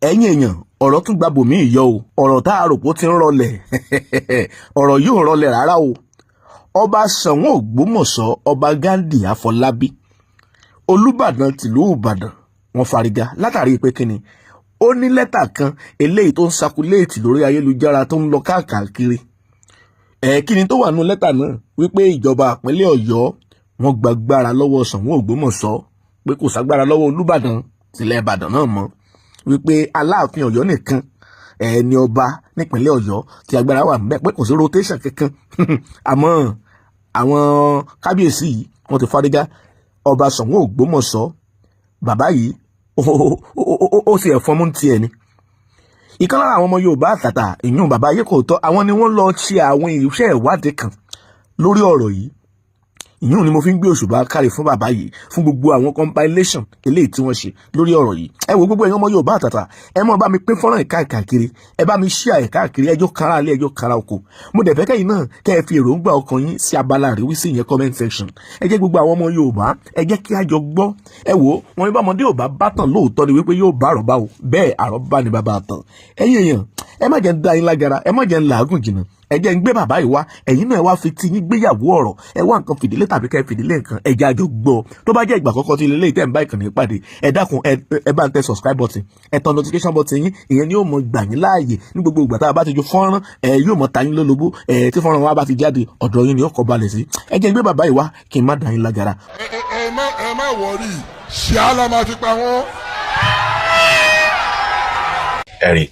Ẹ̀yin èèyàn, ọ̀rọ̀ tún gba bòmíì yọ o. Ọ̀rọ̀ tá a rò pé ó ti ń rọlẹ̀, ọ̀rọ̀ yóò rọlẹ̀ rárá o. Ọba Ṣọ̀ún Ògbómọ̀ṣọ́, Ọba Ghandi Àfọlábí, Olùbàdàn tìlú Ìbàdàn, wọ́n fárígá látàrí pé kíni, ó ní lẹ́tà kan eléyìí tó ń circulate lórí ayélujára, tó ń lọ káàkiri. Ẹ̀ kíni tó wà nínú lẹ́tà náà? Wípé ìjọba ìpínlẹ̀ Ọ̀yọ́, wọ́n gbàgbára lọ́wọ́ Ṣọ̀ún Ògbómọ̀ṣọ́, pé kò ságbára lọ́wọ́ Olúbàdàn tìlẹ̀ Ìbàdàn náà mọ́, wípé Aláàfin Ọ̀yọ́ nìkan ẹni ọba nípínlẹ̀ Ọ̀yọ́ tí agbára wà níbẹ̀, pé kò sí rotation kankan. Àmọ́ àwọn kábíyèsí yìí, wọ́n ti fárígá. Ọba Ṣọ̀ún Ògbómọ̀ṣọ́, bàbá yìí, ó sì ẹ̀fọn mú tiẹ̀ ni. Ìkan lára àwọn ọmọ Yorùbá àtàtà, ìyún bàbá ayé kò tọ́, àwọn ni wọ́n lọ ṣe àwọn iṣẹ́ ìwádìí kan lórí ọ̀rọ̀ yìí. Ìyún ni mo fi ń gbé òṣùbà kárí fún bàbá yìí, fún gbogbo àwọn compilation eléyìí tí wọ́n ṣe lórí ọ̀rọ̀ yìí. Ẹ wo, gbogbo ẹ̀yin ọmọ Yorùbá àtàtà, ẹ mọ̀ bá mi pín fọ́nrán káàkiri, ẹ bá mi share ẹ̀ káàkiri, ẹjọ́ kára alẹ́, ẹjọ́ kára oko. Mo dẹ̀ fẹ́ kẹ́yìn náà kẹ́ ẹ fi èròǹgbà ọkàn yín sí abala àríwísí yẹn, comment section. Ẹ jẹ́ gbogbo àwọn ọmọ Yorùbá, ẹ jẹ́ kí a jọ gbọ́. Ẹ wo, wọn ní bámọdé ò bá bá tàn, lóòótọ́ ni wípé yóò bá àròbá o. Bẹ́ẹ̀ àròbá ni bàbá àtàn. Ẹ̀yin èèyàn, ẹ má jẹ́ ń dá yín lágara, ẹ má jẹ́ ń làágùn jìnnà. Ẹ jẹ́ ń gbé bàbá yìí wá, ẹ̀yin náà wá fi tí yín gbéyàwó ọ̀rọ̀. Ẹ wá nǹkan fìdílé tàbí kẹ́ fìdílé nǹkan, ẹ jẹ́ àjọ gbọ́. Tó bá jẹ́ ìgbà àkọ́kọ́ tí ilé ìtẹ́ ń bá ìkànnì pàdé, ẹ dákun, ẹ bá ń tẹ subscribe button, ẹ tan notification button yín. Ìyẹn ni yóò mọ gbà yín láàyè ní gbogbo ìgbà tá a bá ti ju fọ́nrán, ẹ yóò mọ ta yín lólobó ẹ tí fọ́nrán wa bá ti jáde, ọ̀dọ̀ yín ni yóò kọ́ balẹ̀ sí. Ẹ jẹ́ ń gbé bàbá yìí wá kí n má dá yín lágara. Ẹ má worry, ṣíà la máa fi pa wọ́n. Ẹ̀rí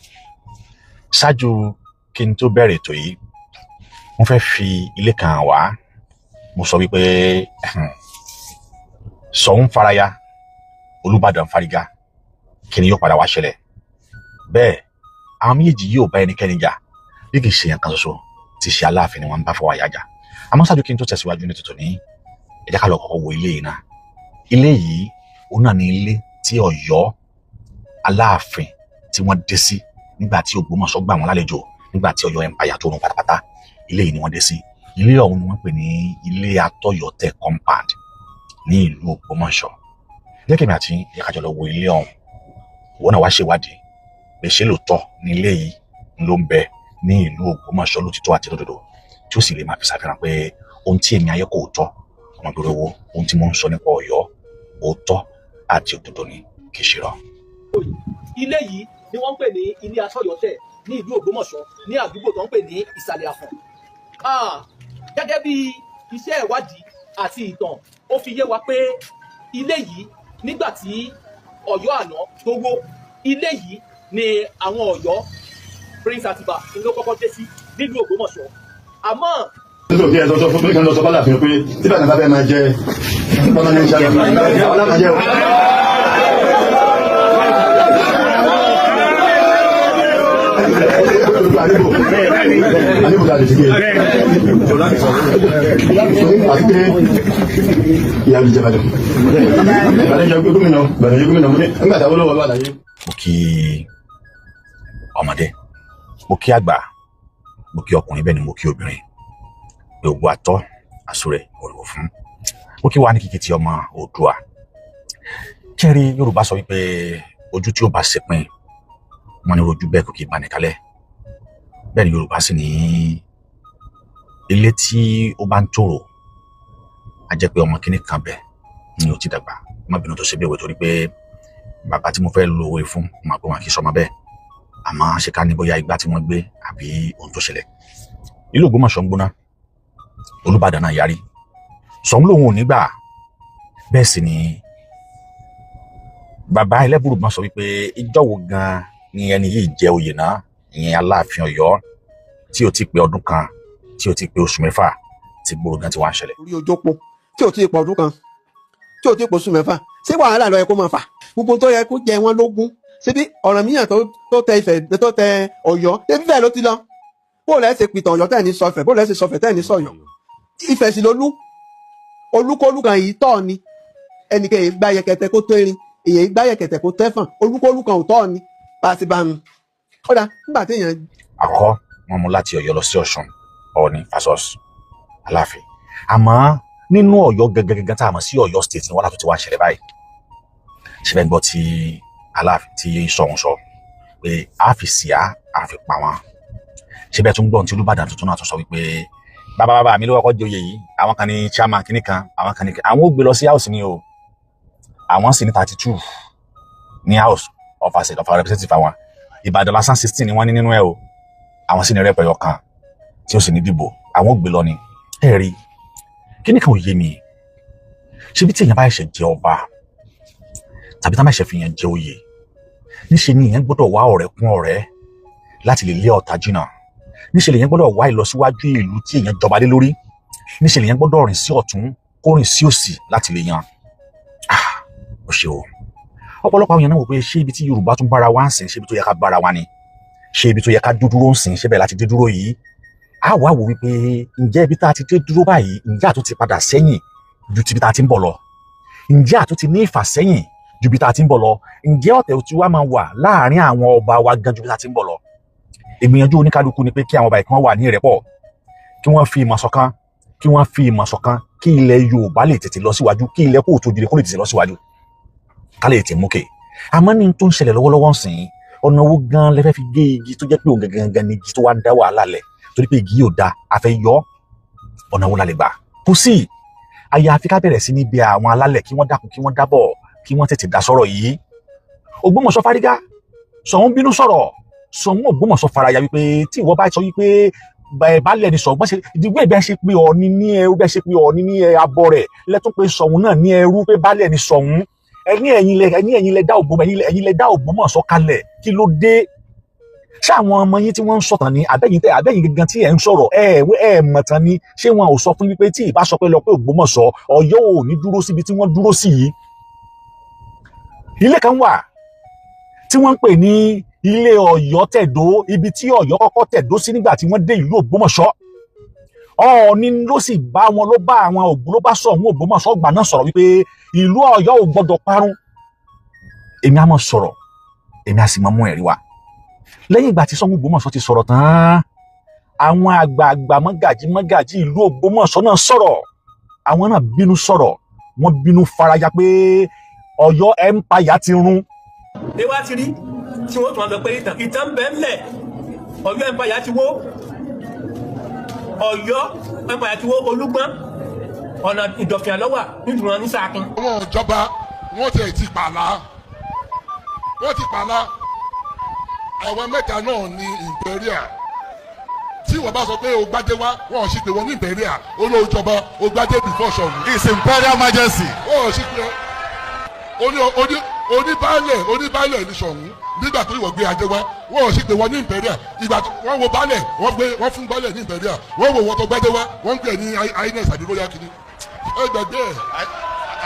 ṣáájú kí n tó bẹ̀rẹ̀ ètò yìí, mo fẹ́ fi ilé kan hàn wá. Mo sọ wípé Ṣọ̀ún faraya, Olúbàdàn fárígá. Kí ni yóò padà wá ṣẹlẹ̀? Bẹ́ẹ̀ àwọn méjèèjì yóò bá ẹnikẹ́ni jà, bí kì í ṣe yẹn kan ṣoṣo tí ṣe Aláàfin ni wọ́n ń bá fọwọ́ àyájà. Àmọ́ ṣáájú kí n tó tẹ̀síwájú ní tuntun ní, ẹ jẹ́ ká lọ kọ́kọ́ wo ilé yìí náà. Ilé yìí, òun náà ní ilé tí Ọ̀yọ́ Aláàfin tí wọ́n dé sí nígbà tí Ògbómọ̀ṣọ́ gbà wọ́n lálejò, nígbà tí Ọ̀yọ́ empire tó run pátápátá. Ilé yìí ni wọ́n dé sí. Ilé ọ̀hún ni wọ́n pè ní ilé Atọ́yọ̀tẹ̀ compound ní ìlú Ògbómọ̀ṣọ́. Jẹ́ kí èmi àti ìyá kájọ lọ wo ilé ọ̀hún. Ìwọ náà wá ṣèwádìí pé ṣé lóòótọ́ ní ilé yìí ló ń bẹ ní ìlú Ògbómọ̀ṣọ́ lótìtọ́ àti lódodo, tí ó sì lè máa fi ṣàfihàn pé ohun tí èmi ayé kò tọ́ ọmọ ìgboro owó, ohun tí mo ń sọ nípa Ọ̀yọ́, òótọ́ àti òdodo ni, kì í ṣe rọ. Ilé yìí ni wọ́n ń pè ní ilé Atọ́yọ̀tẹ̀ ní ìlú Ògbómọ̀ṣọ́, ní àdúgbò tó ń pè ní Ìsàlẹ̀ Àfọ̀n. Gẹ́gẹ́ bí iṣẹ́ ìwádìí àti ìtàn, ó fi yé wa pé ilé yìí, nígbà tí Ọ̀yọ́ àná tó wó, ilé yìí ni àwọn Ọ̀yọ́, Prince Atiba ló kọ́kọ́ dé sí nílùú Ògbómọ̀ṣọ́. Àmọ́ nítorí ẹ sọ fún pé kí n lọ sọ fọláàfin pé tí bàtà bá fẹ́ máa jẹ permanent chairman, àwọn aláma jẹ o. Àníbò ta lè ti gé àti pé ìyá mi jẹ Ìbàdàn, Ìbàdàn jẹ gómìnà, Ìbàdàn jẹ gómìnà. Mo ní nígbà táwọn olówó wà láyé. Mo kí ọmọdé, mo kí àgbà, mo kí ọkùnrin, bẹ́ẹ̀ ni mo kí obìnrin. Gbogbo àtọ́ àsúrẹ̀ òrìwò fún mo kí wa ní kíkí tí ọmọ Oòduà kẹrí. Yorùbá sọ wípé ojú tí ó bá ṣepin, wọn ní rojú bẹ́ẹ̀ kò kì í bani kalẹ̀. Bẹ́ẹ̀ ni Yorùbá sì ní ilé tí ó bá ń tòrò, á jẹ́ pé ọmọ kìíní kan bẹ̀ ni ó ti dàgbà. Má bínú tó ṣe bí òwe, torí pé bàbá tí mo fẹ́ lo òwe fún mo àpò wọn kì í sọmọ bẹ́ẹ̀. Àmọ́ ṣe ká ní bóyá igbá tí wọ́n gbé àbí ohun tó ṣẹlẹ̀. Ìlú Ògbómọ̀ṣọ́ ń gbóná, Olúbàdàn náà yarí, Ṣọ̀ún lòun ò ní gbà. Bẹ́ẹ̀ sì ni bàbá Ẹlẹ́bùrúbọn sọ wípé ìjọ́ wo gan ni ẹni yìí jẹ oyè náà, ìyẹn Aláàfin Ọ̀yọ́, tí ò ti pé ọdún kan, tí ò ti pé oṣù 6 tí gbòòrò gan ti wá ń ṣẹlẹ̀. Orí ojópo tí ò tí ì pọ̀ ọdún kan, tí ò tí ì pọ̀ oṣù 6, ṣé wàhálà ló yẹ kó máa fà? Gbogbo tó yẹ kó jẹ wọn lógún, síbi Ọ̀rànmíyàn tó tẹ Ifẹ̀, tó tẹ Ọ̀yọ́, ṣé fífẹ̀ ló ti lọ? Bó lẹ́ ṣe pìtàn Ọ̀yọ́ tẹ̀ ní sọfẹ̀, bó lẹ́ ṣe sọfẹ̀ tẹ̀ ní sọ̀yọ́? Ifẹ̀ sì lolú olúkólú kan yìí tọ́ ni. Ẹnìkan yìí gbá yẹkẹtẹ kó tó erin, èyí gbá yẹkẹtẹ kó tẹ́fọ̀n. Olúkólú kan ò tọ́ ni bá a ti bá ń ó dá nígbà téèyàn. Àkọ́kọ́, wọ́n mú láti Ọ̀yọ́ lọ sí Ọ̀ṣun, Ọọ̀ni versus Aláàfin. Àmọ́ nínú Ọ̀yọ́ gẹ́gẹ́gẹ́gẹ́ tá a mọ̀ sí Ọ̀yọ́ State ni wàhálà tó ti wá ń ṣẹlẹ̀ báyìí. Ṣe fẹ́ gbọ́ tí Aláàfin tí Ṣọ̀ún sọ? Pé a fi síá a fi pa wọn. Ṣé bẹ́ẹ̀ tún gbọ́n tí Olúbàdàn tuntun náà tún sọ wípé bàbá bàbá mi ló kọ́kọ́ joyè yìí, àwọn kan ní chairman kìíní kan, àwọn kan ní àwọn ò gbé lọ sí house ni o. Àwọn sì ní 32 ní House of Assembly of Representative. Àwọn Ìbàdàn lásán 16 ni wọ́n ní nínú ẹ̀ o. Àwọn sì ní rep ẹyọ kan tí ó sì ní dìbò. Àwọn ò gbé lọ ni. Ẹ rí kíní kan ò yé mi. Ṣebí tí èèyàn bá ṣẹ̀ṣẹ̀ jẹ ọba tàbí tá má ṣe fi yàn jẹ oyè, níṣe ni èèyàn gbọ́dọ̀ wá ọ̀rẹ́ kún ọ̀rẹ́ láti lè lé ọ̀tá jìnnà. Níṣe lèèyàn gbọ́dọ̀ wá ìlọsíwájú ìlú tí èèyàn jọba lé lórí. Níṣe lèèyàn gbọ́dọ̀ rìn sí ọ̀tún kó rìn sí òsì láti lè yan. Ah, ó ṣe o. Ọ̀pọ̀lọpọ̀ àwọn èèyàn náà wò pé ṣé ibi tí Yorùbá tún bára wa ń sìn, ṣé ibi tó yẹ ká bára wa ni? Ṣé ibi tó yẹ ká dúdúró ń sìn, ṣé bẹ́ẹ̀ láti dé dúró yìí? A wá wò wípé ǹjẹ́ ibi tá a ti dé dúró báyìí, ǹjẹ́ àtún ti padà sẹ́yìn ju ti ibi tá a ti ń bọ̀ lọ? Ǹjẹ́ àtún ti ní ìfàsẹ́yìn ju ibi tá a ti ń bọ̀ lọ? Ǹjẹ́ ọ̀tẹ̀ tí wàá máa wà láàárín àwọn ọba wa gan ju ibi tá a ti ń bọ̀ lọ? Ìgbìyànjú oníkálukú ni pé kí àwọn ọba yìí kí wọ́n wà ní ìrẹ́pọ̀, kí wọ́n fi ìmọ̀ ṣọ̀kan, kí wọ́n fi ìmọ̀ ṣọ̀kan, kí ilẹ̀ Yorùbá lè tètè lọ síwájú, kí ilẹ̀ kóòtù òjìrè kó lè tètè lọ síwájú, ká lè tètè mókè. Àmọ́ ní tó ń ṣẹlẹ̀ lọ́wọ́lọ́wọ́ sìn, ọ̀nà owó gan lẹ́fẹ́ fi gé igi tó jẹ́ pé òun gangan ni igi tó wá ń dá wàhálà lẹ̀, torí pé igi yóò da àfẹ́ yọ? Ọ̀nà wo la lè gbà? Kò sí. Àyàfi ká bẹ̀rẹ̀ sí ní bí àwọn alálẹ̀ kí wọ́n dákun, kí wọ́n dábọ̀, kí wọ́n tètè dá sọ̀rọ̀ yìí. Ògbómọ̀ṣọ́ fárígá, Ṣọ̀ún bínú sọ̀rọ̀. Ṣọ̀ún Ògbómọ̀ṣọ́ faraya wípé tí ìwọ bá sọ wípé baálẹ̀ ni Ṣọ̀ún, ṣe ìdìgbò ìbẹ́ ṣe pé Ọọ̀ni ní ẹrú, bẹ́ẹ̀ ṣe pé Ọọ̀ni ní abọ́ rẹ̀ lẹ́tún pé Ṣọ̀ún náà ní ẹrú, pé baálẹ̀ ni Ṣọ̀ún. Ẹni ẹ̀yin lẹ dá Ògbómọ̀, ẹ̀yin lẹ dá Ògbómọ̀ṣọ́ kalẹ̀. Kí ló dé? Ṣé àwọn ọmọ yín tí wọ́n ń sọ̀tàn ni àbẹ́yìn tẹ àbẹ́yìn gangan tí ẹ̀ ń sọ̀rọ̀ ẹ̀ ẹ̀ mọ̀tàn ni? Ṣé wọn ò sọ fún wípé tí ìbá sọ pé lọ pé Ògbómọ̀ṣọ́, Ọ̀yọ́ ò ní dúró síbi tí wọ́n dúró sí yìí? Ilé kan wà tí wọ́n ń pè ní ilé Ọ̀yọ́ tẹ̀dó, ibi tí Ọ̀yọ́ kọ́kọ́ tẹ̀dó sí nígbà tí wọ́n dé ìlú Ògbómọ̀ṣọ́. Ọọ̀ni ló sì bá wọn, ló bá àwọn Ògbó, ló bá sọ òun Ògbómọ̀ṣọ́ gbà náà sọ̀rọ̀ wípé ìlú Ọ̀yọ́ ò gbọ́dọ̀ parun. Èmi á máa sọ̀rọ̀, èmi á sì máa mú ẹ̀rí wá. Lẹ́yìn ìgbà tí Ṣọ̀ún Ògbómọ̀ṣọ́ ti sọ̀rọ̀ tán, àwọn àgbààgbà mọ́gàjí mọ́gàjí ìlú Ògbómọ̀ṣọ́ náà sọ̀rọ̀. Àwọn náà bínú sọ̀rọ̀, wọ́n bínú faraya pé Ọ̀yọ́ empire ti run. Ẹ wá ti rí tí wọ́n tún wá sọ pé ìtàn ìtàn ń bẹ ńlẹ̀. Ọ̀yọ́ empire ti wó, Ọ̀yọ́ empire ti wó. Olúgbọ́n ọ̀nà Ìdọ̀fìn àlọ́wà nídùú wọn ní Sàkín. Àwọn ìjọba wọ́n ti pààlà, wọ́n ti pààlà. Àwọn mẹ́ta náà ní imperial. Tí wọ́n bá sọ pé o gbádé wá, wọ́n sì pé wọ́n ní imperial olóòjọba o gbádé before Ṣọ̀ún. His Imperial Majesty. Wọ́n sì pé oní oní oníbaálẹ̀ oníbaálẹ̀ ní Ṣọ̀ún nígbà tó ìwọ gbé adé wá, wọ́n sì pé wọ́n ní imperial. Ìgbà tó wọ́n wo baálẹ̀, wọ́n gbé wọ́n fún baálẹ̀ ní imperial. Wọ́n wo wọ́n tó gbádé wá, wọ́n ń pè ní highness àbí royal kìíní. Ẹ gbàgbé ẹ.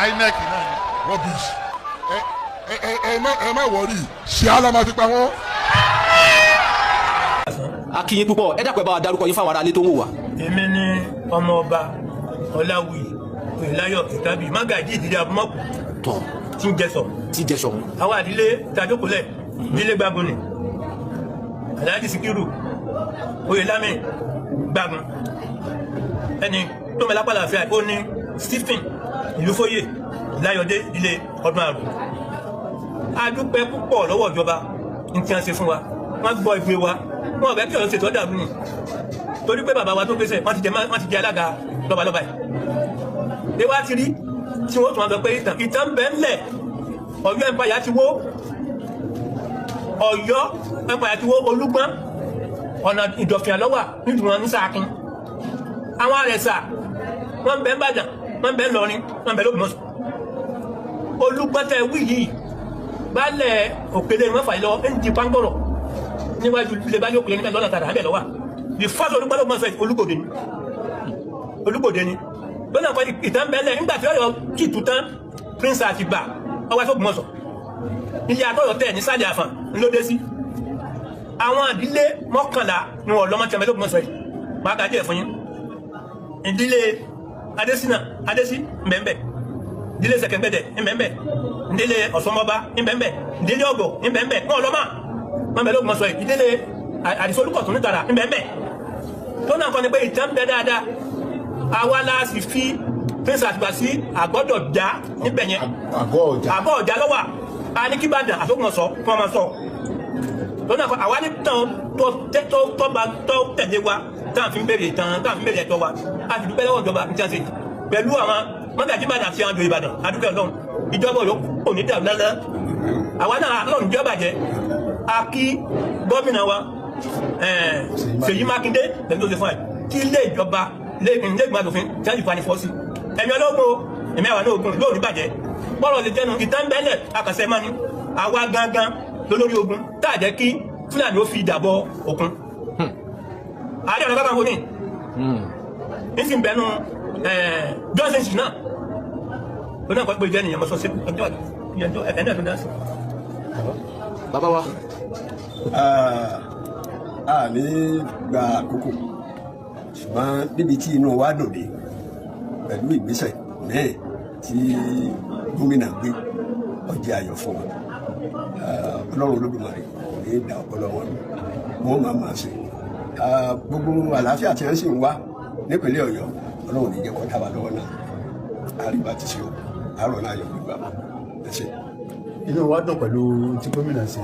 INEC náà ni. Rubbish. Ẹ ẹ ẹ má ẹ má worry, ṣé àlá máa fi pa wọ́n. A kí yín púpọ̀. Ẹ dákun, ẹ bá wa dárúkọ yín fáwọn aráalé tó ń wò wá. Èmi ní ọmọ ọba Ọláwuyì Oyèláyọ̀ Ìtàbí, mágàjí ìdílé Abúmọ̀kù tọ́ tí ń jẹsọ. Tí jẹ Ṣọ̀ún. Àwọn àdílé tàjókòólẹ̀, ìdílé Gbágun ni Alhaji Sikiru Oyèlámì Gbágun, ẹni tó mẹ́lápá làáfíà ó ní Stephen Ìlúfóyè Láyọ̀dé, ìdílé ọdún àrùn. A dúpẹ́ púpọ̀ lọ́wọ́ ìjọba ní tí wọ́n ṣe fún wa. Wọ́n gbọ́ ìpè wa, wọn ò fẹ́ kí ọ̀rọ̀ ṣètò dàrú ni, torí pé bàbá wa tó gbèsè wọ́n ti jẹ alága lọ́balọ́ba yìí. Ẹ wá ti rí tí wọ́n tún wá sọ pé ìtàn ìtàn ń bẹ ńlẹ̀. Ọ̀yọ́ empire ti wó, Ọ̀yọ́ empire ti wó. Olúgbọ́n ọ̀nà Ìdọ̀fìn àlọ́wà nídùú wọn ní Sàkín. Àwọn àrẹ̀sà wọ́n ń bẹ n'Ìbàdàn, wọ́n ń bẹ n'Ìlọrin, wọ́n ń bẹ l'Ógbómọ̀ṣọ́. Olúgbọ́n tẹ wí yìí, baálẹ̀ Òkèlè ni wọ́n fà yìí lọ ń di pangọ́rọ̀ níwájú ilé baálé Òkèlè níbẹ̀ lọ́nà tààrà níbẹ̀ lọ́wà. The first Olúgbọ́n l'Ógbómọ̀ṣọ́ yìí, Olúgbòde ni, Olúgbòde ni lọ́nà kan. Ìtàn bẹ́lẹ̀ nígbà tí Ọ̀yọ́ kì í tú tán, Prince Àtìgbà ọwọ́ sÓgbómọ̀ṣọ́, ilé atọ́yọ̀ tẹ̀ ní sàlẹ̀ àfàn ńlọdẹ sí. Àwọn ìdílé 11 ni wọn lọ́mọ tẹ̀mẹ́ l'Ógbómọ̀ṣọ́ yìí. Máa kà díẹ̀ fún yín. Ìdílé Adésínà Adésí ńbẹ̀ńbẹ̀, ìdílé Sẹ̀kẹ̀ngbẹ̀dẹ̀ ńbẹ̀ńbẹ̀, ìdílé Ọ̀sánmọ́ba ńbẹ̀ńbẹ̀, ìdílé Ọ̀gọ̀ ńbẹ̀ńbẹ̀. Wọn lọ́mọ wọn bẹ̀ l'Ógbómọ̀ṣọ́ yìí. Ìdílé Àdìsólúkọ̀tún nítara ńbẹ̀ńbẹ̀. Tó náà kọ́ ni pé ìtàn bẹ dáadáa. Àwa la sì fi Prince Àtìgbà sí àgọ́dọ̀ já níbẹ̀ yẹn. Àgọ́ ọjà. Àgọ́ ọjà lọ́wà. A ní kí Ìbàdàn àtÒgbómọ̀ṣọ́ kí wọ́n máa sọ. Lọ́nà kan àwa ní tán tó tó tọ́ba tó tẹ̀lé wa tá à fi ń béèrè tán tá à fi ń béèrè ẹ̀tọ́ wa. A sì dúpẹ́ lọ́wọ́ ìjọba ní tíyànṣe pẹ̀lú àwọn mọ́gàjí Ìbàdàn àti àwọn àjòyè Ìbàdàn. Adúpẹ́ Ọlọ́run, ìjọba Ọ̀yọ́ kò ní dàrú lálẹ́. Àwa náà Ọlọ́run ìjọba jẹ́ a kí gómìnà wa Ṣèyí Mákindé pẹ̀lú tó ṣe fún ẹ̀ kí ilé ìjọba ilé ìgbìmọ̀ asòfin tí wọ́n sì fani fọ́ sí. Ẹ̀mí ọlọ́gbọ́n ẹ̀mí àwọn náà ogun lóòrí bàjẹ́ bọ́rọ̀ lè jẹ́nu ìtàn bẹ́lẹ̀ akànṣe mọ́ni àwa gangan lólórí ogun tá a jẹ́ kí Fúlàní ó fi ìdàbọ̀ òkun. Ààrẹ Ọ̀nà Kakanfò ní nísìnyí bẹnu Johnson sì náà lónà kọ́ pé jẹ́ nìyẹn mọ́ sọ sí ọjọ́ ẹ̀ náà tó dá sí. Bàbá wa. A ní gba àkókò, ṣùgbọ́n níbi tí inú wa dùn dé pẹ̀lú ìgbésẹ̀ náà tí gómìnà gbé, ó jẹ́ ayọ̀ fún wa. Ọlọ́run Olódùmarè kò ní da ọpọlọ wọn, wọn máa ṣe gbogbo àlàáfíà tí wọ́n sì ń wá nípínlẹ̀ Ọ̀yọ́. Ọlọ́run ní jẹ́ kó dá wa lọ́wọ́ náà. Àríwá ti ṣe o, àárọ̀ náà yọ gbígbà ẹ ṣe. Inú wa dùn pẹ̀lú tí gómìnà ṣe,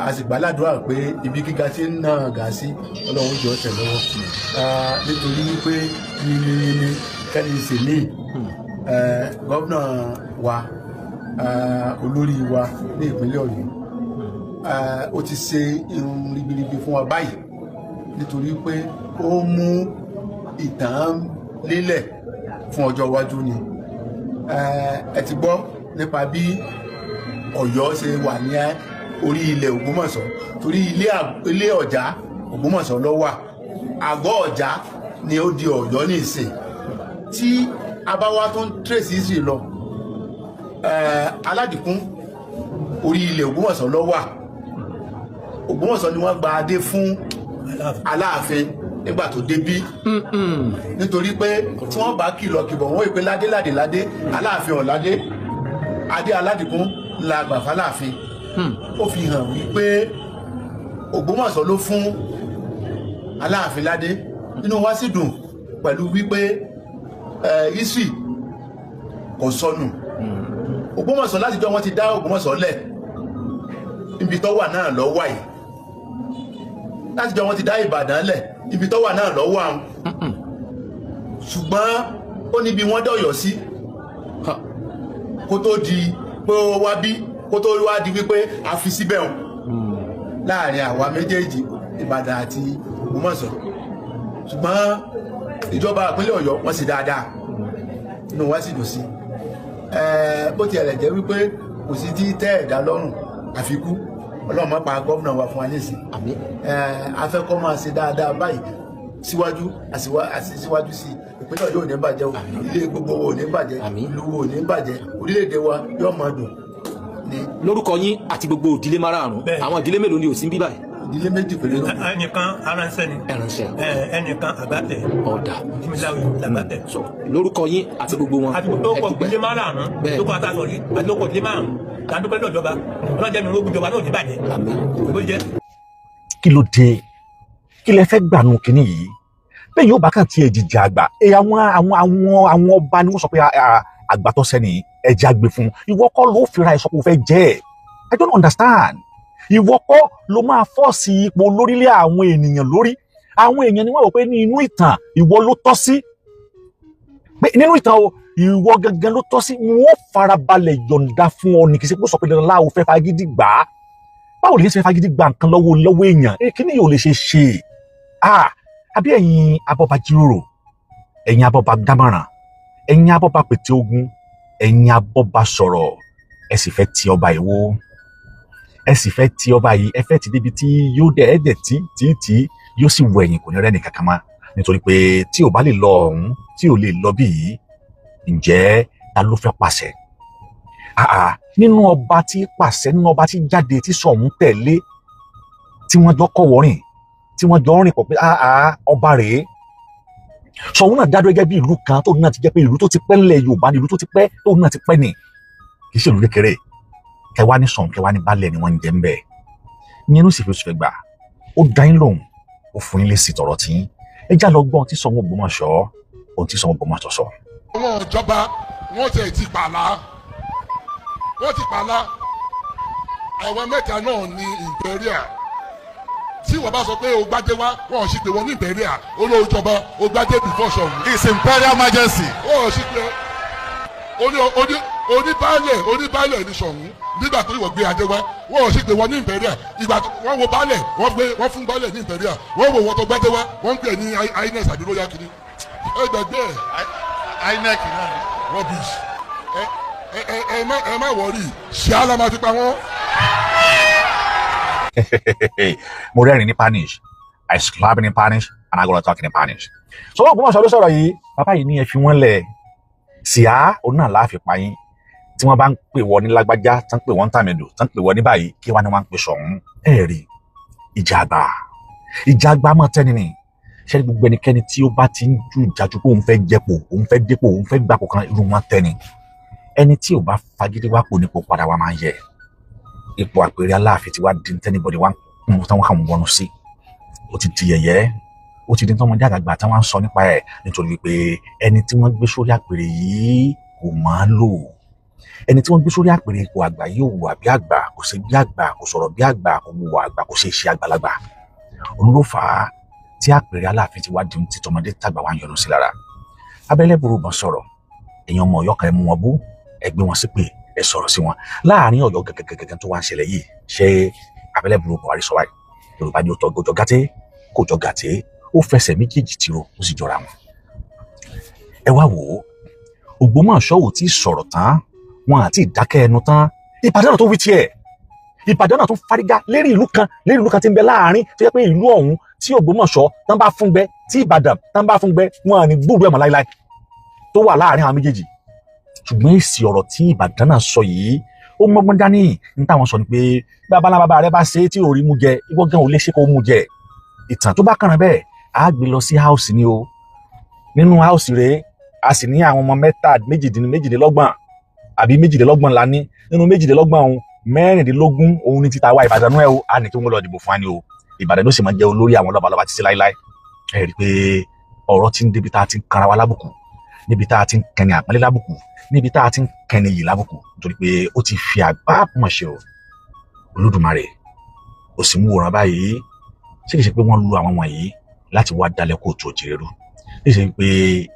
a sì gbàládùra pé ibi gíga tí ń náà gà sí, Ọlọ́run jọ tẹ̀ lọ́wọ́, nítorí wípé yìnyínyìnyín kẹ́ni sì ní gómìnà wa, olórí wa ní ìpínlẹ̀ Ọ̀yọ́, ó ti ṣe irun ribiribi fún wa báyìí, nítorí pé ó mú ìtàn lélẹ̀ fún ọjọ́ iwájú ni. Ẹ ti gbọ́ nípa bí Ọ̀yọ́ ṣe wà ní orí ilẹ̀ Ògbómọ̀ṣọ́, torí ilé Ọ̀já Ògbómọ̀ṣọ́ ló wà, àgọ́ Ọ̀já ni ó di Ọ̀yọ́ ní ìsìn. Tí abáwá tó ń tírèsì sí lọ, Aládìkún orí ilẹ̀ Ògbómọ̀ṣọ́ ló wà. Ògbómọ̀ṣọ́ ni wọ́n gba adé fún Aláàfin nígbà tó débí, nítorí pé tí wọ́n bá kìlọ̀ kìbọ̀ wọ́n ìpè ládé ládé ládé, Aláàfin ọ̀ládé, adé Aládìkún la gbà fáláàfin. Ó fi hàn wípé Ògbómọ̀ṣọ́ ló fún Aláàfin ládé. Inú wa sì dùn pẹ̀lú wípé history kò sọnù. Ògbómọ̀ṣọ́ látijọ́ wọ́n ti dá Ògbómọ̀ṣọ́ lẹ̀, ibi tó wà náà ló wà yìí. Látijọ́ wọ́n ti dá Ìbàdàn lẹ̀, ibi tó wà náà ló wà. Ṣùgbọ́n ó níbi wọ́n dọ̀yọ̀ sí kó tó di pé ó wá bí, kó tó wá di wípé a fi síbẹ̀ hàn láàrin àwa méjèèjì, Ìbàdàn àti Ògbómọ̀ṣọ́. Ṣùgbọ́n ìjọba ìpínlẹ̀ Ọ̀yọ́ wọ́n sì dáadáa, inú wa sì dùn sí. Bó tiẹ̀ lẹ̀ jẹ́ wípé kò sí tí tẹ́ ẹ̀dá lọ́rùn àfikún, Ọlọ́run má pa gómìnà wa fún wa nísìn. A fẹ́ kó máa ṣe dáadáa báyìí síwájú àti síwájú sí. Ìpínlẹ̀ Ọ̀yọ́ ò ní bàjẹ́ o, ilé gbogbo wo ò ní bàjẹ́, ìlú wo ò ní bàjẹ́, orílẹ̀-èdè wa yóò máa dùn. Lórúkọ yín àti gbogbo ìdílé márààrún, àwọn ìdílé mélòó ni ò sí ń bí báyìí? Ìdílé méjì péré ló. Ẹnìkan aránṣẹ́ ni, ẹnìkan àgbàtẹ. Ọ̀dà jimilawi làgbàtẹ. Lórúkọ yín àti gbogbo wọn. Àti gbogbo ìdílé márààrún lóko àtàsọ yìí àti lóko ìdílé márààrún làdúpẹ́ lọ́jọba ọlọ́jẹ́ mi ogun ìjọba náà ò ní bàjẹ́. Kí ló dé? Kí lẹ fẹ́ gbànú kínní yìí? Bẹ́ẹ̀ yóò bá kàn tiẹ̀ jìjà àgbà, àwọn ọba ni wọ́n sọ pé àgbà tó sẹ́ni ẹja gbé fún. Ìwọ kọ́ ló fira ẹ̀ sọ pé o fẹ́ jẹ́ ẹ̀? I don't understand. Ìwọ kọ́ ló máa fọ́ọ̀sì ipò lórílẹ̀ àwọn ènìyàn lórí. Àwọn èèyàn ni wọ́n wò pé ní inú ìtàn ìwọ ló tọ́ sí, pé nínú ìtàn o ìwọ gangan ló tọ́ sí. Wọ́n farabalẹ̀ yọ̀ǹda fún ọ ní kì í ṣe pé ó sọ pé dandan láwo fẹ́ fagídí gbà á. Báwo lè ṣe fagídí gba nǹkan lọ́wọ́ lọ́wọ́ èèyàn? Kí ni yóò lè ṣe ṣe? Àbí ẹ̀yin abọ́ba jíròrò, ẹ̀yin abọ́ba dámọ̀ràn, ẹ̀yin abọ́ba pètè ogun, ẹ̀yin abọ́ba sọ̀rọ̀, ẹ sì fẹ́ ti ọba yìí wó, ẹ sì fẹ́ ti ọba yìí, ẹ fẹ́ ti débi tí yóò dẹ̀ ẹ́ dẹ̀ tí tí tí yóò sì wọ ẹ̀yìn, kò ní rẹ́ni kankan mọ́. Nítorí pé tí ò bá lè lọ ọ̀hún, tí ò lè lọ bí yìí, ǹjẹ́ ta ló fẹ́ pàṣẹ? Nínú ọba tí pàṣẹ, nínú ọba tí jáde, tí Ṣọ̀ún tẹ̀lé, tí wọ́n jọ kọ́wọ́rìn, tí wọ́n jọ rìn pọ̀ pé ọba rèé. Ṣọ̀ún náà dádúró gẹ́gẹ́ bí ìlú kan tóun náà ti jẹ́ pé ìlú tó ti pẹ́ ńlẹ̀ Yorùbá ni, ìlú tó ti pẹ́ tóun náà ti pẹ́ ni, kì í ṣe ìlú kékeré. Kẹwàá ní Ṣọ̀ún, kẹwàá ní baálẹ̀ ni wọ́n ń jẹ́ ń bẹ̀. Ìyẹn ló sì fi oṣù fẹ́ gbà ó dá yín lóhùn, ó fún yín lésì tọ̀rọ̀ tí ẹ já lọ gbọ́n tí Ṣọ̀ún Ògbómọ̀ṣọ́, ohun tí Ṣọ̀ún Ògbómọ̀ṣọ́ sọ. Àwọn ìjọba wọ́n ti pààlà, wọ́n ti pààlà. Àwọn mẹ́ta náà ní imperial. Tí wọ́n bá sọ pé o gbadé wá, wọ́n sì pé wọ́n ní imperial. Olóòjọba o gbadé before Ṣọ̀ún. His Imperial Majesty. Wọ́n sì pé oníbaálẹ̀, oníbaálẹ̀ ní Ṣọ̀ún nígbà tó ìwọ gbé adé wá. Wọ́n sì pé wọ́n ní imperial. Ìgbà wọ́n wo baálẹ̀, wọ́n gbé wọ́n fún baálẹ̀ ní imperial. Wọ́n wo wọ́n tó gbadé wá, wọ́n ń pè ní INEC àbí royal kini. Ẹ gbàgbé ẹ̀. INEC náà ni. Rubbish. Ẹ ẹ ẹ má ẹ má worry, ṣé àlá máa fi pa wọ́n. Mo rẹ́rìn ní Spanish. I slap in Spanish and I go to talk in Spanish. Sọ̀rọ̀ Ògbómọ̀ṣọ́ ló sọ̀rọ̀ yìí. Bàbá yìí ní ẹ fi wọ́n lẹ̀. Síá òun náà láàfin pa yín. Tí wọ́n bá ń pè wọ́n ní lágbájá, tí wọ́n ń pè wọ́n ní tàmẹ̀dò, tí wọ́n ń pè wọ́n ní báyìí, kí wọ́n ní wọ́n ń pè Ṣọ̀ún. Ẹ rí ìjà àgbà. Ìjà àgbà mọ̀ tẹ́ni ni. Ṣé gbogbo ẹnikẹ́ni tí ó bá ti ń ju ìjájú pé òun fẹ́ jẹpò, òun fẹ́ dépò, òun fẹ́ gbapò kan, irú wọn tẹ́ni. Ẹni tí ò bá fagídí wápò nípò padà wá máa ń yẹ. Ipò àpèrè Aláàfin ti wá di tẹ́nibọ̀dì wá ń táwọn kàn wọnú sí. Ó ti di yẹ̀yẹ́, ó ti di tọ́mọdé àgbààgbà táwọn ń sọ nípa ẹ̀, nítorí wípé ẹni tí wọ́n gbé sórí àpèrè yìí kò máa lò. Ẹni tí wọ́n gbé sórí àpèrè ipò àgbà yìí ò wùwà bí àgbà, kò ṣe bí àgbà, kò sọ̀rọ̀ bí àgbà, kò wùwà àgbà, kò ṣe iṣẹ́ àgbàlagbà. Òun ló fà á tí àpèrè Aláàfin ti wá di ohun tí tọmọdé tàgbà wá ń yọnu sí lára. Abẹ́lẹ́ burúkú sọ̀rọ̀, èèyàn ọmọ Ọ̀yọ́ kan ẹ mú wọn bú, ẹ gbé wọn sípè, ẹ sọ̀rọ̀ sí wọn láàrin Ọ̀yọ́ gẹ́gẹ́gẹ́gẹ́ tó wá ń ṣẹlẹ̀ yìí. Ṣé abẹ́lẹ́ burúkú Buhari sọ wáyé Yorùbá ni ó tọ́ gọjọ gàtẹ́ kò jọ gàtẹ́, ó fẹsẹ̀ méjèèjì tìrò, ó sì jọra wọn. Ẹ wá wò ó, Ògbómọ̀ṣọ́ ò tí ì sọ̀rọ̀ tán, wọn àti ìdákẹ́ ẹnu tán, Ìbàdàn náà tó wí tiẹ̀. Ìbàdàn náà tó fárígá lérí ìlú kan, lérí ìlú kan tí ń bẹ láàrin, tó yẹ pé ìlú ọ̀hún tí Ògbómọ̀ṣọ́ tán bá fún gbẹ, tí Ìbàdàn tán bá fún gbẹ, wọn à ní gbúrú ẹ̀ mọ́ láíláí, tó wà láàrin àwọn méjèèjì. Ṣùgbọ́n èsì ọ̀rọ̀ tí Ìbàdàn náà sọ yìí ó mọ́gbọ́n dání. Ní táwọn sọ ni pé babalábàbà rẹ bá ṣe é tí ò rí mú jẹ, ìwọ gan ò lè ṣe kó mú jẹ. Ìtàn tó bá kàrán bẹ́ẹ̀ á gbé lọ sí house ni o. Nínú house rẹ̀ a sì ní àwọn ọmọ mẹ́ta méjìdínlọ́gbọ̀n àbí méjìdínlọ́gbọ̀n la ní. Nínú méjìdínlọ́gbọ̀n òun, 26 òun ní títa wa Ìbàdàn náà o. A ní kí wọ́n lọ dìbò fún wa ni o. Ìbàdàn ló sì máa jẹ́ olórí àwọn lọ́balọ́ba títí láíláí. Ẹ rí i pé ọ̀rọ̀ ti ń débi tá a ti ń kanra wa lábùkù, níbi tá a ti ń kẹni àpọ́nlé lábùkù, níbi tá a ti ń kẹni yìí lábùkù, nítorí pé ó ti fi àgbá mọ̀ ṣe o. Olódùmarè ó sì mú wòran báyìí. Ṣé kìí ṣe pé wọ́n lu àwọn wọ̀nyí láti wá dalẹ̀ kó tó jèrè rú? Ṣé kìí ṣe pé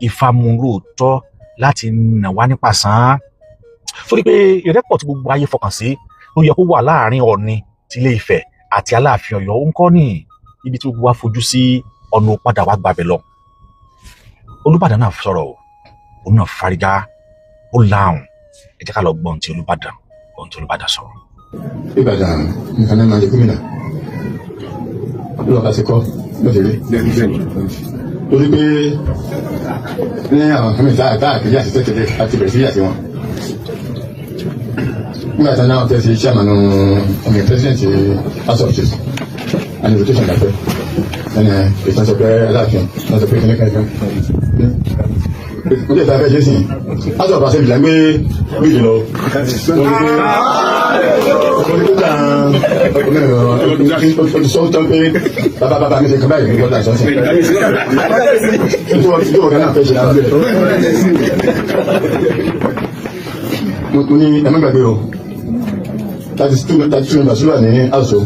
Ifá mú lóòótọ́ láti nà wá nípa sàn án? Torí pé ìrẹ́pọ̀ tí gbogbo ayé fọkàn sí ló yẹ kó wà láàrin Ọọ̀ni ti Ilé Ifẹ̀ àti Aláàfin Ọ̀yọ́ ń kọ́ ní ibi tí gbogbo wa fojú sí, ọ̀nà padà wá gbàbẹ̀ lọ. Olúbàdàn náà sọ̀rọ̀ o, òun náà fárígá, ó láhùn. Ẹ jẹ́ ká lọ gbọ́ ohun tí Olúbàdàn, ohun tí Olúbàdàn sọ̀rọ̀. Ìbàdàn nìkan náà máa di gómìnà lọ́ba ti kọ́ lọ́sẹ̀rẹ̀ torí pé ní àwọn kan mìíràn káàkiri àti tẹ́tẹ̀lé àti bẹ̀rẹ̀ sí yà sí wọn. Nígbà tí wọ́n fẹ́ ṣe chairman ọmọ president House of Chiefs and invitation dàpẹ́ ẹni ìtàn sọ pé Aláàfin wọ́n sọ pé kíní kan kan ó lè ta fẹ́ ṣe sìn House of Assembly là ń gbé bíìlì lọ. Olùsọ tán pé bàbá bàbá mi ṣe kàn báyìí nígbà tó sọ sí tí wọ́n kan náà fẹ́ ṣe lábẹ́ mo ní ẹ má gbàgbé o, 32 members ló wà ní house o.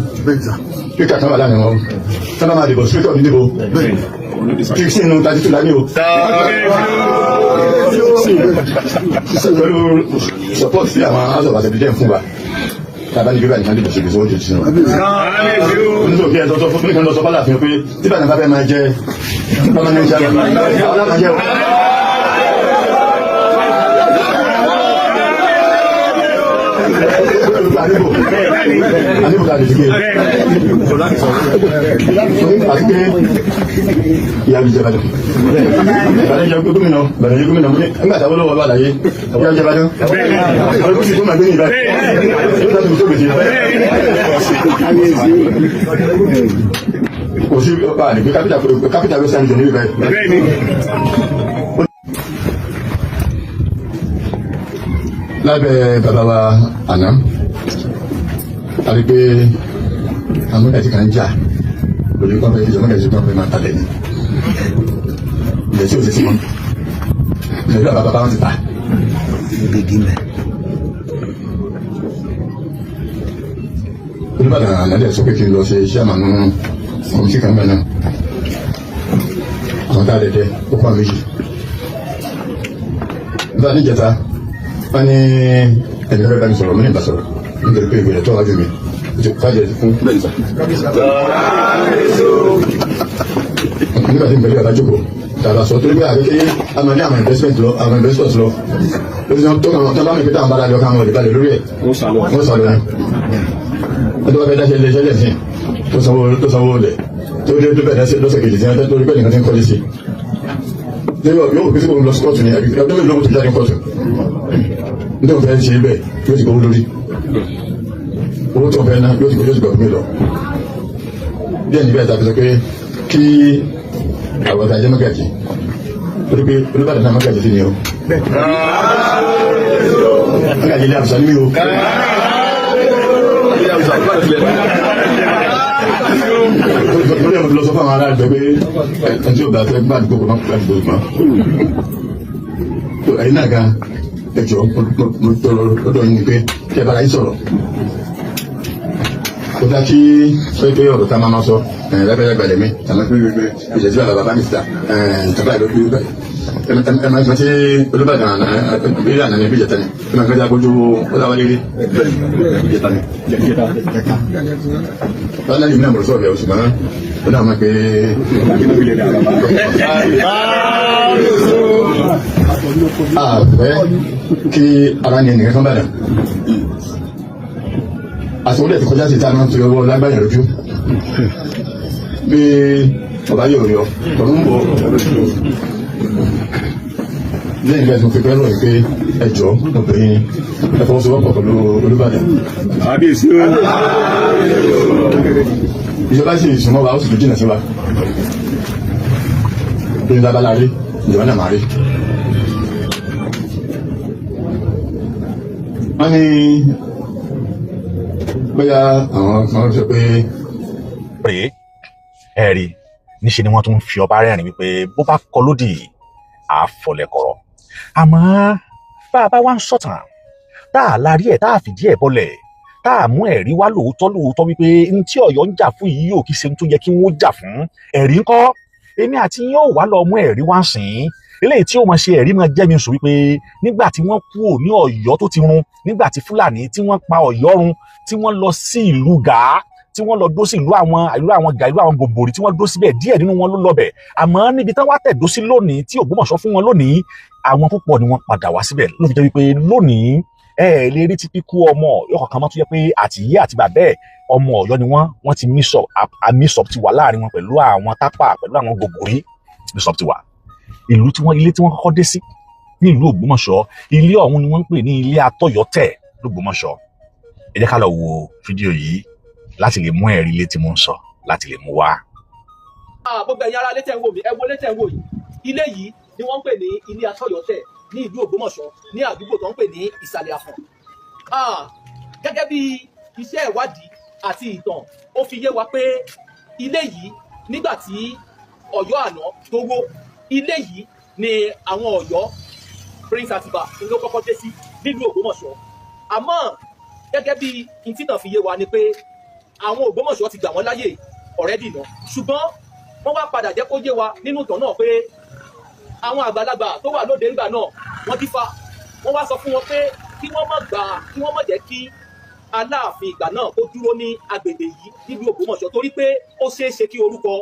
Speaker kan wà láàrin wọn, sábà máa dìbò, speaker ò ní dìbò, 16 nínú 32 la ní o. Pẹ̀lú support sí àwọn House of Assembly jẹ́ fún wa tàbá ní bíbá nìkan dìbò ṣe gbèsè oúnjẹ sínú. Nítorí kí ẹ sọ fún nìkan lọ sọ fọláàfin pé tí bàtà bá fẹ́ máa jẹ permanent chairman alámàjẹ o. Àníbò ta lè fi gbé àti pé ìyá mi jẹ Ìbàdàn. Ìbàdàn jẹ gómìnà, Ìbàdàn jẹ gómìnà mo ní nígbà táwọn olówó wà láyé ìyá jẹ Ìbàdàn. Àwọn ìkúsì gómìnà gbé ní Ìbàdàn. Yóò tàbí tó gbèsè. Kò sí ọba àdìgbé kápítà Western Region ní Ìbàdàn. Lábẹ́ bàbá wa àná, a rí pé àwọn mọ́gàjí kan ń jà lórí kọ́ńpẹ́ ìjọ mọ́gàjí kan fẹ́ máa talẹ̀ ní ilẹ̀ tí ò sí sí wọn ilẹ̀ tí bàbá bàbá wọn ti ta. Olúbàdàn ànádẹ́ sọ pé kí n lọ ṣe chairman committee kan bẹ́ẹ̀ náà. Àwọn tá a dẹ̀ dẹ́ ó kọ́ méjì. Nígbà níjẹta, wọ́n ní ẹnìkan fẹ́ bá mi sọ̀rọ̀, mo ní ìbá sọ̀rọ̀ nítorí pé ìgbìyànjú tó wájú mi ó ti fàjẹ́ fún bẹ́ẹ̀ sà. Nígbà tí n bẹ̀rẹ̀ bàbá jókòó tàbá sọ torí pé àgbẹ̀ a máa ní àwọn investment lọ, àwọn investors lọ lórí tó kàn tó bá mi pé táwọn bá dájọ́ káwọn olè balẹ̀ lórí ẹ̀, wọ́n sọ lọ ní. Wọ́n tó bá fẹ́ dáṣẹ́ ilé iṣẹ́ lẹ́sìn tó sanwó lẹ̀ tó dé tó bẹ̀rẹ̀ lọ́sẹ̀ kejì sí ẹ̀ torí pé nìkan ti ń kọ́lé sí. Yóò fi sí kò ń lọ sí kóòtù ní àbí ọdún mélòó tó jáde kóòtù nítorí wọ́n fẹ́ ṣe bẹ́ẹ̀, yóò ti gbowó lórí owó tó fẹ́ ná, yóò ti gbọ̀ mí lọ. Bí ẹni bẹ́ẹ̀ tàbí sọ pé kí àwọn ọ̀tá jẹ́ mọ́gàjì torí pé Olúbàdàn náà mọ́gàjì sí ni o. Mọ́gàjì ilé àbùsà ní mi o. Lórí ẹ̀mọ́ ti lọ sọ fún àwọn ará ìgbẹ́ pé ẹni tí ò bá fẹ́ gbàdúgbò kò má gbàdúgbò mọ́. Ẹ̀yin náà gan, ẹ jọ̀ọ́, mo tọrọ lọ́dọ̀ yín ni pé kí ẹ bára yín sọ̀rọ̀. Kò dá kí sọ pé ọ̀rọ̀ tá a máa ma sọ ẹ̀ lábẹ́rẹ́ gbalẹ̀ mi tàbí pé ìṣẹ̀jú bàbá bàbá mi síta ẹ̀ tàbí àìlọ́ pé ẹ máa ti Olúbàdàn bí àná ni bí ìjẹta ni ẹ máa gbẹ́dá bójú ọláwálé rí ìjẹta ni. Báyọ̀ náà yìí náà mo sọ̀rọ̀ bẹ̀rù ṣùgbọ́n ó náà máa pé àfẹ́ kí ara ní ẹnìkan kan bàdàn àti wọlé ti kọjá sí ìta náà fi ọwọ́ lágbàyàn lójú bí ọba yóò yọ ọdún bọ̀ lẹ́yìn ìgbà tí mo fi pẹ́ lọ́yìn pé ẹjọ́ obìnrin ẹ fọwọ́sowọ́pọ̀ pẹ̀lú Olúbàdàn. Kábíyèsí o. Ìjọba sì súnmọ́ wa, ó sì tún jìnnà sí wa lórí lábala rí ìjọba náà máa rí. Wọ́n ní bóyá àwọn kan sọ pé. Rèé ẹ rí, níṣe ni wọ́n tún ń fi ọba rẹ́rìn wípé bó bá kọ lódì àfọlẹ́kọ̀rọ̀. Àmọ́ bá a bá wá ń sọ̀tàn tá a la rí ẹ̀, tá a fìdí ẹ̀ bọ́lẹ̀, tá a mú ẹ̀rí wá lóòótọ́ lóòótọ́ wípé n tí Ọ̀yọ́ ń jà fún yìí yóò kí ṣe tó yẹ kí wọ́n jà fún, ẹ̀rí ńkọ́? Èmi àti yín ò wá lọ mú ẹ̀rí wá sìn eléyìí tí ó máa ṣe ẹ̀rí máa jẹ́ mi sùn wípé nígbà tí wọ́n kúrò ní Ọ̀yọ́ tó ti run, nígbà tí Fúlàní tí wọ́n pa Ọ̀yọ́ run, tí wọ́n lọ sí ìlú Gàá, tí wọ́n lọ dó sí ìlú àwọn Gàá, ìlú àwọn Gòbòrì, tí wọ́n dó síbẹ̀, díẹ̀ nínú wọn ló lọ bẹ̀. Àmọ́ níbi tán wá tẹ̀dó sí lónìí tí Ògbómọ̀ṣọ́ fún wọn lónìí, àwọn púpọ̀ ni wọ́n padà wá síbẹ̀. Ló fi jẹ́ wípé lónìí ẹ lè rí ti kíkú ọmọ Ọ̀yọ́ kankan mọ́ tó jẹ́ pé àti ìyá àti bàbá ẹ̀ ọmọ Ọ̀yọ́ ni wọ́n ti mix up ti wà láàrin wọn pẹ̀lú àwọn Tápà, pẹ̀lú àwọn Gòbòrí, mix up ti wà. Ìlú tí wọ́n ilé tí wọ́n kọ́kọ́ dé sí ní ìlú Ògbómọ̀ṣọ́, ilé ọ̀hún ni wọ́n ń pè ní ilé Atọ́yọ́tẹ̀ l'Ógbómọ̀ṣọ́. Ẹ jẹ́ ká lọ wo fídíò yìí láti lè mú ẹ̀rí ilé tí mo ń sọ láti lè mú wá. Gbogbo ẹ̀yin ará létẹ̀ ń wò mí, ẹ wo létẹ̀ ń wò yìí. Ilé yìí ni wọ́n ń pè ní ilé Atọ́yọ́tẹ̀ ní ìlú Ògbómọ̀ṣọ́ ní àdúgbò tó ń pè ní Ìsàlẹ̀ Àfọ̀n. Gẹ́gẹ́ bí iṣẹ́ ìwádìí àti ìtàn, ó fi yé wa pé ilé yìí nígbà tí Ọ̀yọ́ àná tó wó, ilé yìí ni àwọn Ọ̀yọ́ Prince Atiba ló kọ́kọ́ dé sí nílùú Ògbómọ̀ṣọ́. Àmọ́ gẹ́gẹ́ bí ìtìtàn fi yé wa ni pé àwọn Ògbómọ̀ṣọ́ ti gbà wọ́n láyè already náà, ṣùgbọ́n wọ́n wá padà jẹ́ kó yé wa nínú ìtàn náà pé àwọn àgbàlagbà tó wà lóde ńgbà náà wọ́n dífá, wọ́n wá sọ fún wọn pé kí wọ́n má gbà, kí wọ́n má jẹ́ kí Aláàfin ìgbà náà kó dúró ní agbègbè yìí nílùú Ògbómọ̀ṣọ́, torí pé ó ṣeé ṣe kí orúkọ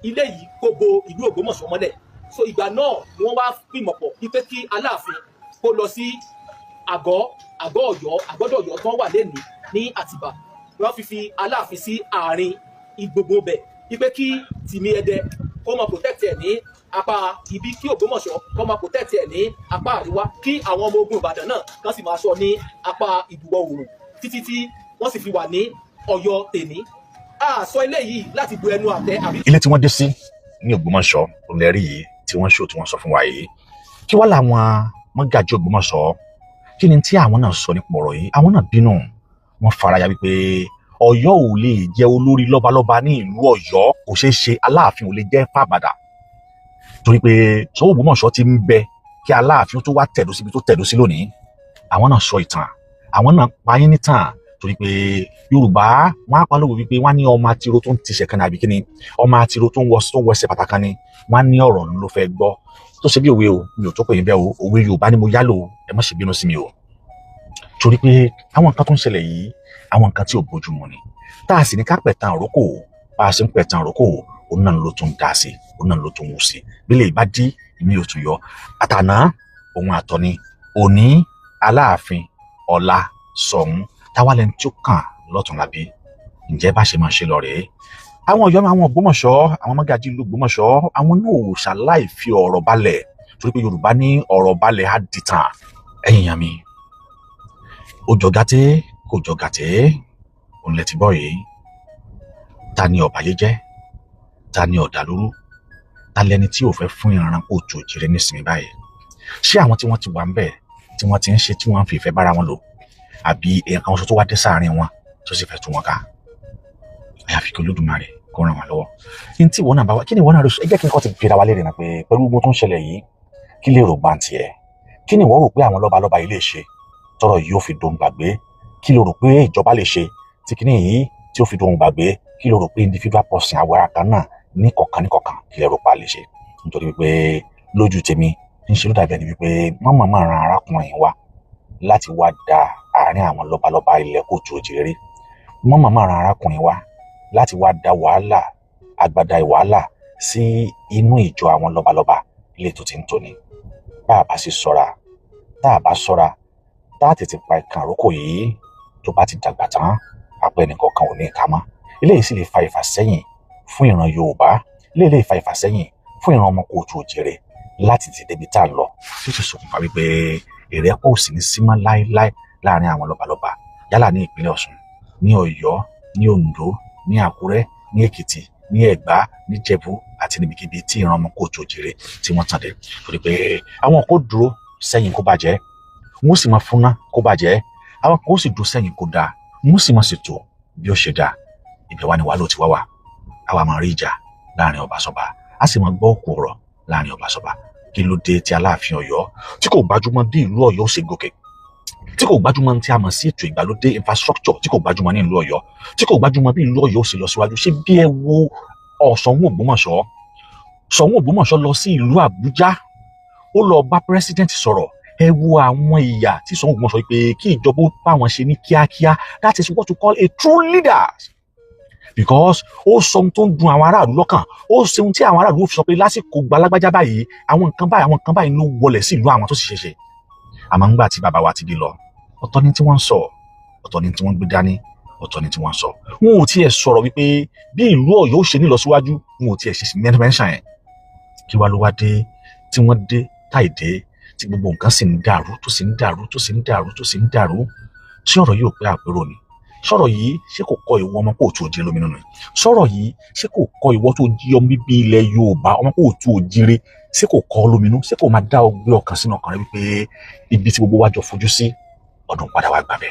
ilé yìí kó bo ìlú Ògbómọ̀ṣọ́ mọ́lẹ̀. So ìgbà náà ni wọ́n wá gbìmọ̀ pọ̀ wípé kí Aláàfin kó lọ sí àgọ́ Ọ̀yọ́, àgọ́dọ̀ Ọ̀yọ́ tó wà lẹ́nu ní Àtìbà. Wọ́n fi Aláàfin sí àárín ìgbogbo bẹ̀ wípé kí Tìmí Ẹdẹ kó máa protect ẹ̀ ní apá ibi, kí Ògbómọ̀ṣọ́ kó máa protect ẹ̀ ní apá àríwá, kí àwọn ọmọ ogun Ìbàdàn náà kán sì máa ṣọ́ ní apá ìbúwọ̀ oòrùn títí tí wọ́n sì fi wà ní Ọ̀yọ́ tèní. A sọ ilé yìí láti bu ẹnu àtẹ àbí. Ilé tí wọ́n dé sí ní Ògbómọ̀ṣọ́ lẹ́rí yìí tí wọ́n ṣò tí wọ́n sọ fún wa yìí, kí wá làwọn mọ́gàjí Ògbómọ̀ṣọ́, kí ni tí àwọn náà sọ nípa ọ̀rọ̀ yìí? Àwọn náà bínú, wọ́n faraya wípé Ọ̀yọ́ ò lè jẹ́ olórí lọ́balọ́ba ní ìlú Ọ̀yọ́, kò ṣeé ṣe, Aláàfin ò lè jẹ́ fàbàdà, torí pé Ṣọ̀ún Ògbómọ̀ṣọ́ ti ń bẹ kí Aláàfin tó wá tẹ̀dó síbi tó tẹ̀dó sí lónìí. Àwọn náà sọ ìtàn, àwọn náà payín nítàn Torí pé Yorùbá wọn á pa lówe wípé wọn á ní ọmọ àtiró tó ń tiṣẹ̀ kan ní àbí kíni, ọmọ àtiró tó ń wọṣẹ̀ bàtà kan ni, wọn á ní ọ̀rọ̀ ló fẹ́ gbọ́. Tó ṣe bí òwe o, mi ò tó pè yín bẹ́ẹ̀ o, òwe Yorùbá ni mo yálò, ẹ má ṣe bínú sí mi o. Torí pé àwọn nǹkan tó ń ṣẹlẹ̀ yìí, àwọn nǹkan tí ò bójú mu ni, tá a sì ní ká pẹ̀tàn àrókò. Bá a ṣe ń pẹ̀tàn àrókò, òun náà ló tún dá sí, òun náà ló tún wù sí. Bí lè bá dí, ìmí ò tún yọ. Àtàná òun àtọ̀ ni, òní Aláàfin, ọ̀la Ṣọ̀ún, táwa lẹni tí ó kàn lọ́tún lábí. Ǹjẹ́ bá ṣe máa ṣe lọ rèé? Àwọn Ọ̀yọ́, àwọn Ògbómọ̀ṣọ́, àwọn mọ́gàjí ìlú Ògbómọ̀ṣọ́, àwọn náà ò ṣàláì fi ọ̀rọ̀ balẹ̀, torí pé Yorùbá ní ọ̀rọ̀ balẹ̀ á dìtàn. Ẹ̀yin èèyàn mi, ó jọ gàtẹ́ kò jọ gàtẹ́, òun lẹ ti gbọ́ yìí. Ta ni ọ̀bàyéjẹ́? Ta ni ọ̀dàlúrú? Ta lẹni tí ò fẹ́ fún ìran kóòtù òjìrè nísìnyí báyìí? Ṣé àwọn tí wọ́n ti wà ń bẹ̀, tí wọ́n ti ń ṣe, tí wọ́n ń fi ìfẹ́ bára wọn lò, àbí èèyàn kan ṣoṣo tó wá dé sáàrin wọn tó sì fẹ́ tú wọn ká? Àyàfi kí Olódùmarè kó ràn wá lọ́wọ́. Kí n tí ìwọ náà bá wá, kí ni ìwọ náà rò? Ẹ jẹ́ kí n kọ́ ti bèèrè wa léèrè náà pé pẹ̀lú gbogbo tó ń ṣẹlẹ̀ yìí, kí lè rò gbà ń tiẹ̀? Kí ni ìwọ rò pé àwọn lọ́balọ́ba yìí lè ṣe tọ́rọ̀ yìí ó fi dohun gbàgbé? Kí ló rò pé ìjọba lè ṣe tí kíní yìí tí ó fi dohun gbàgbé? Kí ló rò pé individual person, àwọn ará kan náà ní kọ̀ọ̀kan ní kọ̀ọ̀kan, kí lè rò pa lè ṣe? Nítorí wípé lójú tèmi, ń ṣe ló dàbí ẹni wípé wọ́n mọ̀ máa ran arákùnrin wa láti wá da àárín àwọn lọ́balọ́ba ilẹ̀ kóòtù òjìrere. Wọ́n mọ̀ máa ran arákùnrin wa láti wá da wàhálà, agbada ìwàhálà sí inú ìjọ àwọn lọ́balọ́ba ilé tó ti ń tòní. Bá a bá sì ṣọ́ra, tá a bá ṣọ́ra, tá a tètè pa ìkan àrókò yìí, tó bá ti dàgbà tán, apá ẹnìkọ̀ọ̀kan ò ní ìka mọ́. Eléyìí sì lè fa ìfàsẹ́yìn fún ìran Yorùbá, eléyìí lè fa ìfàsẹ́yìn fún ìran ọmọ kóòtù òjìrè láti ti débi tá a lọ, tí ó sì ṣokùnfà wípé ìrẹ́pọ̀ ò sì ní sí mọ́ láéláé láàrin àwọn lọ́balọ́ba, yálà ní ìpínlẹ̀ Ọ̀ṣun, ní Ọ̀yọ́, ní Oǹdó, ní Àkúrẹ́, ní Èkìtì, ní Ẹ̀gbá, ní Jẹ̀bú àti níbikíbi tí ìran ọmọ kóòtù òjìrè tí wọ́n tàn dé. Torí pé àwọn kò dúró sẹ́yìn kó bàjẹ́, wọ́n sì máa fúnná kó bàjẹ́. Àwọn kò sì dúró sẹ́yìn kó dáa, wọ́n sì máa ṣètò bí ó ṣe dáa. Ibẹ̀ wá ní wàhálà ò ti wá wà. Àwa máa rí ìjà láàrin ọba sọba, a sì máa gbọ́ òkú ọ̀rọ̀ láàrin ọba sọba. Kí ló dé tí Aláàfin Ọ̀yọ́ tí kò gbajúmọ̀ bí ìlú Ọ̀yọ́ ó ṣe gòkè, tí kò gbajúmọ̀ tí a mọ̀ sí ètò ìgbàlódé, infrastructure, tí kò gbajúmọ̀ ní ìlú Ọ̀yọ́, tí kò gbajúmọ̀ bí ìlú Ọ̀yọ́ ó ṣe lọ síwájú? Ṣé bí ẹ wo Ṣọ̀ún Ògbómọ̀ṣọ́, Ṣọ̀ún Ògbómọ̀ṣọ́ lọ sí ìlú Àbújá, ó lọ bá president sọ̀rọ̀. Ẹ wo àwọn ìyà tí Ṣọ̀ún Ògbómọ̀ṣọ́ pé kí ìjọba ó bá wọn ṣe ní kíákíá. That is what we call a true leader, because ó sọ ohun tó ń dùn àwọn aráàlú lọ́kàn, ó ṣe ohun tí àwọn aráàlú fi sọ pé lásìkò gbalágbájá báyìí, àwọn nǹkan báyìí, àwọn nǹkan báyìí ló wọlé sí ìlú àwọn tó sì ṣeṣe. Àmọ́ ńgbà tí bàbá wa ti di lọ, ọ̀tọ̀ ni tí wọ́n ń sọ, ọ̀tọ̀ ni tí wọ́n ń gbé dání, ọ̀tọ̀ ni tí wọ́n ń sọ. Wọn ò tiẹ̀ sọ̀rọ̀ wípé bí ìlú Ọ̀yọ́ ó ṣe ní lọ síwájú, wọn ò tiẹ̀ ṣe mẹ́ńṣà yẹn. Kí wá ló wá dé tí wọ́n dé táì dé, tí gbogbo nǹkan sì ń dàrú, tó sì ń dàrú, tó sì ń dàrú, tó sì ń dàrú? Ṣé ọ̀rọ̀ yìí ò pé àpérò ni? Sọ̀rọ̀ yìí, ṣé kò kọ ìwọ ọmọ kóòtù òjìrè lóminú ni? Sọ̀rọ̀ yìí, ṣé kò kọ ìwọ tó jí ọmọ bíbí ilẹ̀ Yorùbá, ọmọ kóòtù òjìrè, ṣé kò kọ lóminú? Ṣé kò máa dá ọgbẹ́ ọkàn sínú ọkàn rẹ wípé ibi tí gbogbo wa jọ fojú sí, ọdún padà wá gbàbẹ?